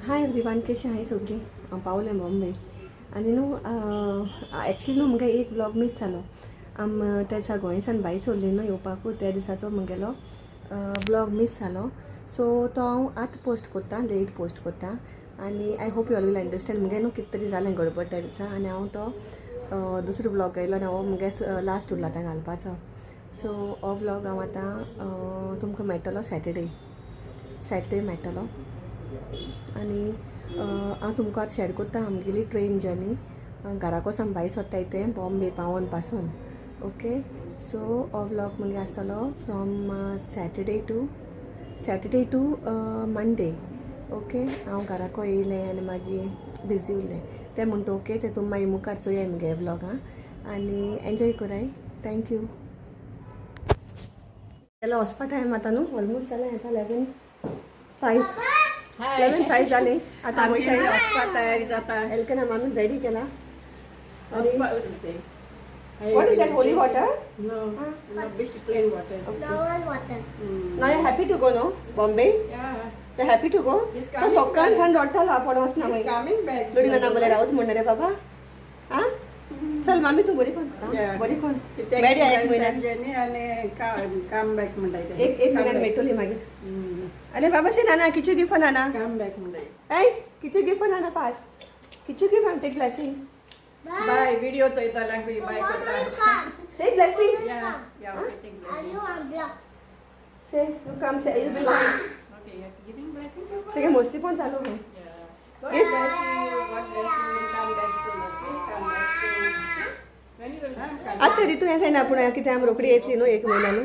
Hi everyone, कशी आहाय सगळीं? हांव पावलें बॉम्बे आनी न्हू एक्चुली न्हू मुगे एक व्लॉग मीस जालो. आम त्या दिसा गोंयसान भायर सोडली न्हू येवपाकू, त्या दिसाचो मुगेलो व्लॉग मीस जालो. सो तो हांव आतां पोस्ट कोत्ता, लेट पोस्ट कोत्ता आनी I hope you all will understand. मुगे न्हू कितें तरी जालें गडबड त्या दिसा आनी हांव तो दुसरो व्लॉग येयलो आनी हो मुगे लास्ट उरला आतां घालपाचो. सो हो व्लॉग हांव आतां तुमकां मेळटलो सॅटर्डे, सॅटर्डे मेळटलो. आनी हांव तुमकां आतां शेअर करता आमगेली ट्रेन जर्नी, घराको सावन भायर सोदताय तें बॉम्बे पावोन पासून. ओके, सो हो व्लॉग मुगे आसतलो from Saturday to Monday. Okay, हांव घराको येयलें आनी मागीर बिजी उरलें तें म्हणटा. ओके, तें तुमी मागीर मुखार चोयाय मुगे व्लॉग आं आनी एन्जॉय कराय. Thank you. जाल्यार वचपा टायम आतां न्हू ऑलमोस्ट जालें आतां 11:05, 11:05 जालें आतां. वयता. वचपा तयारी जाता. एलकना मामी रेडी केला. वचपा. What is that, holy water? No, no, just plain water. Normal water. Now you're happy to go, no? Bombay? Yeah. You're happy to go? He's तो coming सकाळ back. सान रडटालो आपूण वचना. He's मागीर coming back. लोडी नाना बोले रावत म्हणना रे बाबा. आ चल मामी, तूं बरी कोण. Yeah. बरी कोण. कित्याक? मेळया एक म्हयन्यान. जर्नी आनी कम बॅक म्हणटा. एक एक म्हयन्यान मेळटली मागीर. अरे बाबा, से नाना किचू गिफ्ट नाना. कम बॅक म्हणटा. ऐ किचू गिफ्ट नाना, फास्ट किचू gift, take blessing. Bye, video चोयतल्यांक बाय करता. Take blessing. Yeah, okay, take Are blessing. You on block? Say you come, say you will. Okay, you're giving blessing, Papa? तेगे मस्ती पण चालू आहे. Yeah. God bless you. God bless you. Come back soon, okay? Come back soon. When you will come, come. आतां तरी तूं हें जायना पूण कितें आमी रोखडी येतली न्हू एक म्हयन्या न्हू,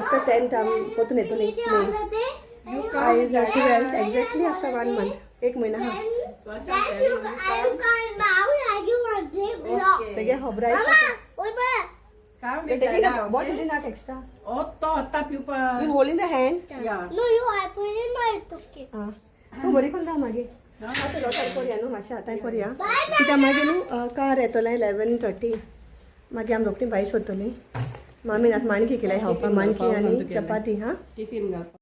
आफ्टर टेंथ आमी परतून येतली. Holiday? You come. आयज 12th, exactly after one month, एक म्हयना हा. First Then I'm you telling you, are you come. going out? Are you on the block? Okay. तेगे खबर. Mama, wait, wait. Come You're with taking Dada, a bottle, okay? not extra. Oh, तो आता पिवपा. You holding the hand. Yeah. No, you are putting my pocket. आं तूं बरी कोण राव मागीर. आतां रोटार करया न्हू मातशें, आतां करया कित्याक मागीर न्हू कार येतलें 11:30, मागीर आमी रोखडी भायर सोदतलीं. मामीन आतां माणकी केल्या खावपाक, माणकी आनी चपाती. हां. टिफिन घालपा.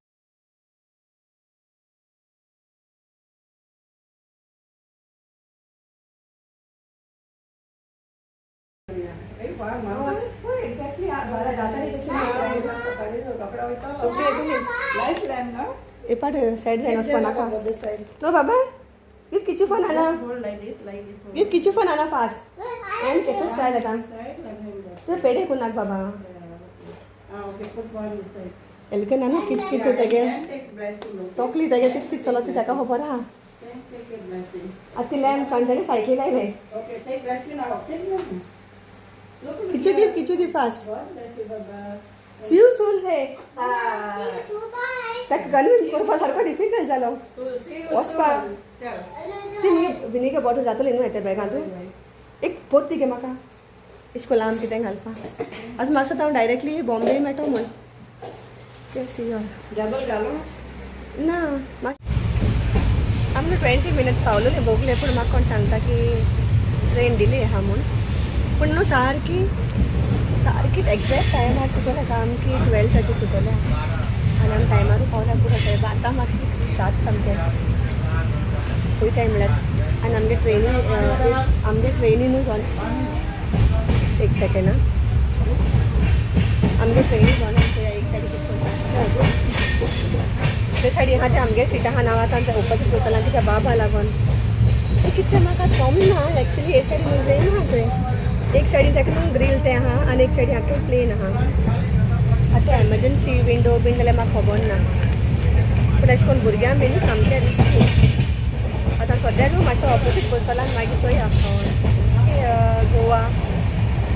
एक्झॅक्टली बारा लायट लॅम्प नो? ए पाट सायड जायना, वचपा नाका. नो बाबा, give Kichu for Nana. Hold like this, like this. Give Kichu for Nana fast. And केसो स्टायल आतां. Side, left hand there. तुवें पेडे कोणाक बाबा. Ah, okay, put one inside. एलके ना कित कित तेगे. Can take blessing, okay? तोकली तेगे कित कित चलत ती ताका खबर आहा. Can take a blessing. आतां ती लॅम्प काडून तेगे सायकली लायले. Okay, take blessing now. Take blessing. Look at Kichu give, Kichu give fast. God bless you, Baba. See you soon hey. Ah. Bye. ताका कन्विन्स करपा सारको डिफिकल्ट जालो. So, see you वचपा. soon. चल. ती मुगे विनेगर बॉटल जातली न्हू येते बॅगांत. एक पोत दी गे म्हाका, इश्कोला आम कितें घालपा. आतां म्हाका हांव डायरेक्टली बॉम्बे मेळटो म्हूण. Okay, see you. Double घालो. ना, आमकां 20 मिनट्स पावलो न्ही बोगले. पूण म्हाका कोण सांगता की ट्रेन डिले आहा म्हूण. पूण न्हू सारकी सारकी एग्जॅक्ट टायमार सुटोले, सामकी 12:30 सुटोले आनी आमी टायमारू पावल्या पुरो. सायब आतां मातशी जात सामकें वयताय म्हणल्यार. आनी आमगे ट्रेनी, आमगे ट्रेनीनूच ऑन, एक सेकेंड आं, आमगे ट्रेनी ऑन एक सायडीक ते सायडी आहा ते आमगे सीट आहा. नांव आतां ओपोजीट बसला कित्याक बाबा लागून ते कितें म्हाका कम ना. एक्चुली हे सायडीन ट्रेन आहा थंय एक सायडीन ताका न्हू ग्रील तें आहा आनी एक सायडीन आख्खें प्लेन आहा. आतां एमर्जन्सी विंडो बीन जाल्यार म्हाका खबर ना, पूण अशें करून भुरग्यांक बीन सामकें रिस्की. आतां सद्या न्हू मातशें ऑपोजीट बसला आनी मागीर चोया. गोवा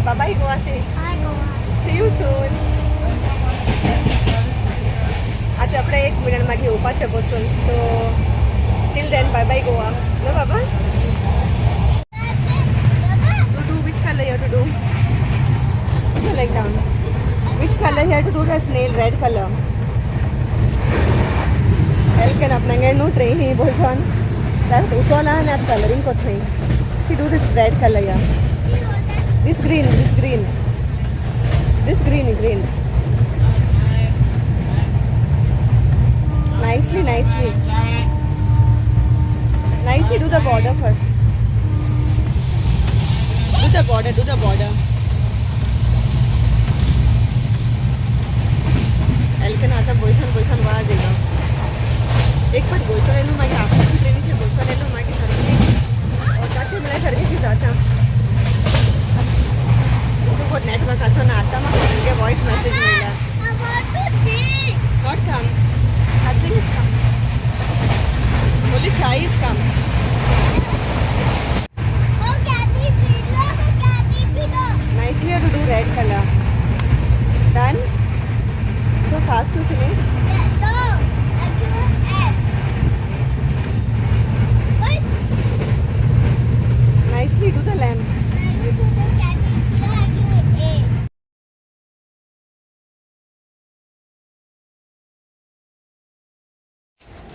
बाबाय, गोवा से. Hi, Goa. See you soon. आतां आपणें एक म्हयन्यान मागीर येवपाचें बसून. So till then, bye bye Goa. No Baba? To do which color you have to do? Put your leg down. Which color you have to do the snail? Red color. Alkane आपणागे न्हू train ही बसून उठोन आनी आतां colouring कोत्तय. See, do this red color. Yeah, this green, this green, this green, green. Nicely, nicely. border first. Do the border, do the border. Alcon आतां बोयसान बोयसान वाज येयलो. एक फावट गोंयसर येयलो, मागीर आफ्टर ट्रेनीचेर गोंयसर येयलो, मागीर सारकें वताचें म्हळ्यार सारकें कितें जाता. तुका नेटवर्क आसना आतां. म्हाका तुगे वॉयस मॅसेज मेळ्ळ्या. I want to drink. Not come. Nothing is come. Only chai is come. Oh, Kathy, pillow. Oh, Kathy, pillow. Nicely you have to do red color. Done? So fast to finish. Yeah, go. I do it. Wait. Nicely do the lamp. I will do the Kathy pillow. I do it.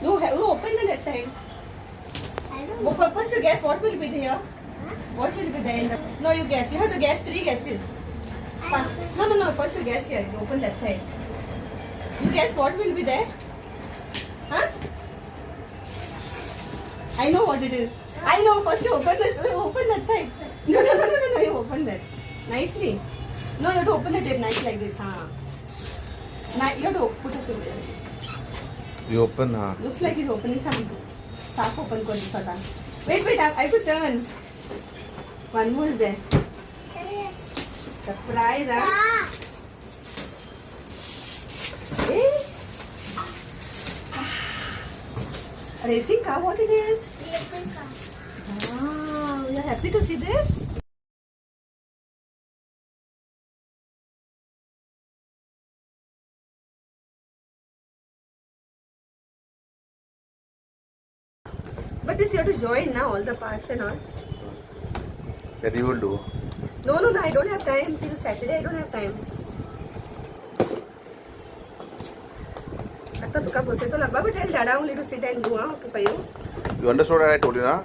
You open the that side. I don't Well, first you guess what will be there. What will be there in the... No, you guess. You have to guess three guesses. No, no, no. First you guess here. You open that side. You guess what will be there? Huh? I know what it is. I know. First you open that. Open that side. No, no, no, no, no, no. You open that nicely. No, you have to open the tape nice like this. Huh? You have to put it in there. You open, huh? Looks like he's opening some. Saaf open कर दिसता. Wait, wait. I could turn. One more is there. Surprise, huh? Ah. Eh? Racing car, what it is? Wow, you are happy to see this? But this you have to join now, all the parts and all. That you will do. No, no, no, I don't have time. Till Saturday, I don't have time. आता तुका बसयतो ना बाबा. Tell Dada only to sit and do, ah, okay, for you. You understood what I told you, na?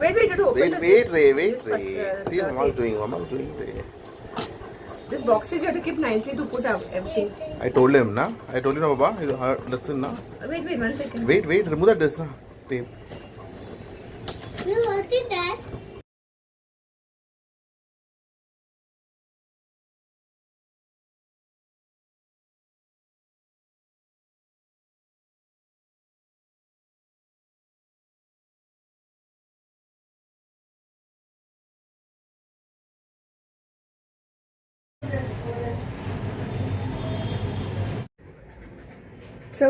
Wait, wait, you have to open Wait, the wait, Ray, wait, this first, Ray. See, the Mama's tape. doing, Mama's doing, Ray. This boxes you have to keep nicely to put up everything. I told him, na? I told you, na, Baba? You heard, listen, na? Wait, wait, one second. Wait, wait, remove that this, na? Tape. You want it that? So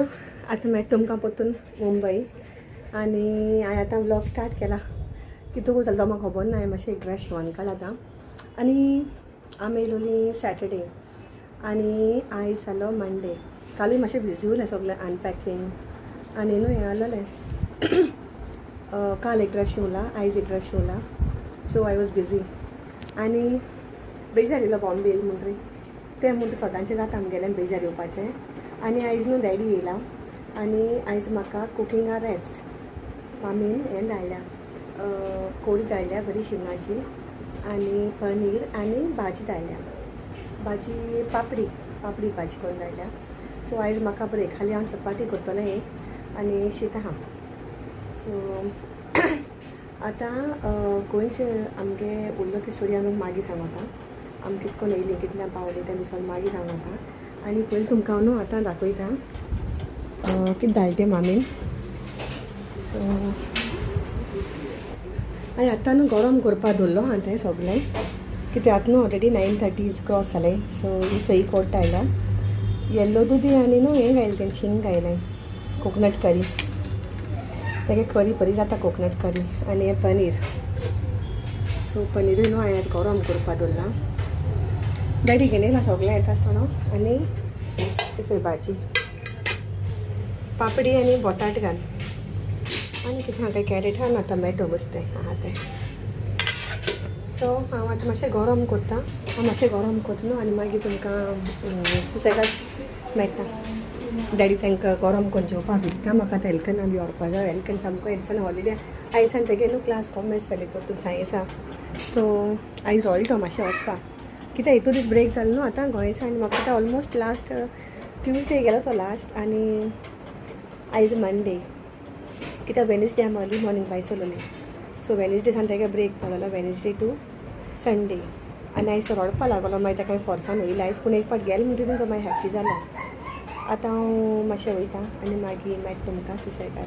आतां मागीर तुमकां परतून मुंबय आनी हांवें आतां vlog start केला. कितू जालो तो म्हाका खबर ना. हांवें मातशें एक ड्रेस शिंवोन काडला आतां. आनी आमी येयलोली सॅटर्डे आनी आयज जालो मंडे. कालूय मातशें बिजी उरलें सगळें अनपॅकिंग आनी न्हू हें आहलोलें. काल एक ड्रेस शिंवला, आयज एक ड्रेस शिंवला. सो I was busy आनी बेजार येयलो बॉम्बे येयलो म्हणटरी. तें म्हणटा सदांचें जाता आमगेलें बेजार येवपाचें. आनी आयज न्हू डॅडी येयला आनी आयज म्हाका कुकिंगा रेस्ट. मामीन हें धाडल्या, कोडी धाडल्या बरी शिंगाची आनी पनीर आनी भाजी धाडल्या. भाजी पापडी, पापडी भाजी करून धाडल्या. सो आयज म्हाका ब्रेक. खाली हांव चपाती करतलें एक आनी शीत आहा. सो आतां गोंयचे आमगे उरलो ती स्टोरी हांव मागीर सांगता. आमी कितकोन येयलीं, कितल्यां पावलीं तें बी मागीर सांगता. आनी पयलीं तुमकां न्हू आतां दाखयता कितें धाडलें तें मामीन. सो आनी आतां न्हू गरम करपा दवरलो आहा तें सगळें, कित्याक आतां न्हू ऑलरेडी 9:30 क्रॉस जालें. सो ही सही कोट्टा आयला येल्लो दुदी आनी न्हू हें घायलें तें शिंग घायलें, कोकोनट करी. तेगे करी बरी जाता कोकोनट करी. आनी हें पनीर. सो पनीरूय न्हू हांवें गरम करपा दवरलां. डॅडी घेवन येयला सगळें येता आसतना. आनी चोय भाजी पापडी आनी बटाट घाल आनी कितें आहा काय, कॅरेट आहा ना, टमॅटो बस तें आहा तें. सो हांव आतां मातशें गरम करता. हांव मातशें गरम करता न्हू आनी मागीर तुमकां सुसेगाद मेळटा. डॅडी तांकां गरम करून जेवपाक दिता. म्हाका आतां एल्कना बी व्हरपा जाय. एल्कन सामको हे दिसांनी हॉलिडे. आयसान तेगे न्हू क्लास कॉमर्स जाली परतून सायन्सा. सो आयज रॉयटो मातशें वचपा, कित्याक हितू दीस ब्रेक जालो न्हू आतां गोंयसान. आनी म्हाका आतां ऑलमोस्ट लास्ट ट्युजडे गेलो तो लास्ट आनी आयज मंडे. कित्याक वेनसडे आमी अर्ली मॉर्निंग भायर सरलोली. सो वेनसडे सान तेगे ब्रेक पडलेलो, वेनसडे टू संडे. आनी आयज तो रडपा लागलो. मागीर ताका हांवें फोर्सान वयलो आयज, पूण एक फावट गेलो म्हणटकीर तो मागीर हॅप्पी जालो. आतां हांव मातशें वयता आनी मागीर मेळटा तुमकां सुसेगाद.